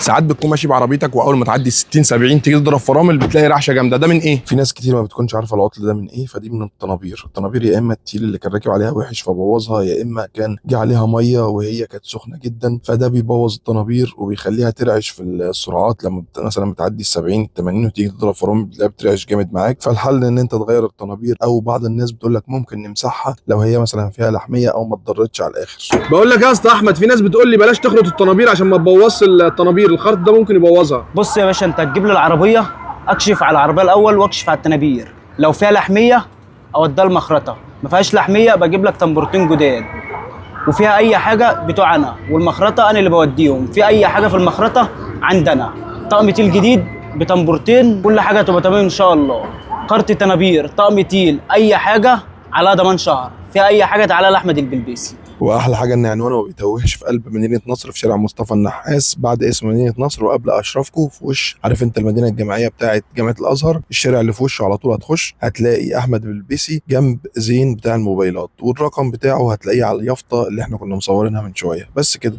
ساعات بتكون ماشي بعربيتك واول ما تعدي 60 70 تيجي تضرب فرامل بتلاقي رعشه جامدة، ده من ايه؟ في ناس كتير ما بتكونش عارفه العطل ده من ايه، فدي من الطنابير. الطنابير يا اما التيل اللي كان راكب عليها وحش فبوظها، يا اما كان جه عليها مية وهي كانت سخنة جدا، فده بيبوظ الطنابير وبيخليها ترعش في السرعات. لما مثلا بتعدي ال 70 80 وتيجي تضرب فرامل بتلاقيها بترعش جامد معاك. فالحل ان انت تغير الطنابير، او بعض الناس بتقول لك ممكن نمسحها لو هي مثلا فيها لحميه او ما اتضرتش على الاخر. بقول لك يا اسطى احمد، في ناس بتقول لي بلاش تخرط الطنابير عشان ما تبوظش الطنابير، الخرط ده ممكن يبوظها. بص يا باشا، انت تجيب لي العربية، اكشف على العربية الاول واكشف على التنابير، لو فيها لحميه اوديها المخرطه، ما فيهاش لحميه بجيب لك طنبورتين جداد، وفيها اي حاجة بتوع انا والمخرطه انا اللي بوديهم، في اي حاجة في المخرطه عندنا طقم تيل جديد بطنبورتين، كل حاجة تبقى تمام ان شاء الله. كارت تنابير، طقم تيل، اي حاجة على ضمان شهر، فيها اي حاجة تعالى لاحمد البلبيسي. واحلى حاجة ان عنوانه ما بيتوهش، في قلب مدينة نصر في شارع مصطفى النحاس بعد اسم مدينة نصر وقبل اشرفكو، في وش عارف انت المدينة الجامعية بتاعه جامعه الازهر، الشارع اللي في وشه على طول هتخش هتلاقي احمد بلبيسي جنب زين بتاع الموبايلات، والرقم بتاعه هتلاقيه على اليافطه اللي احنا كنا مصورينها من شوية. بس كده.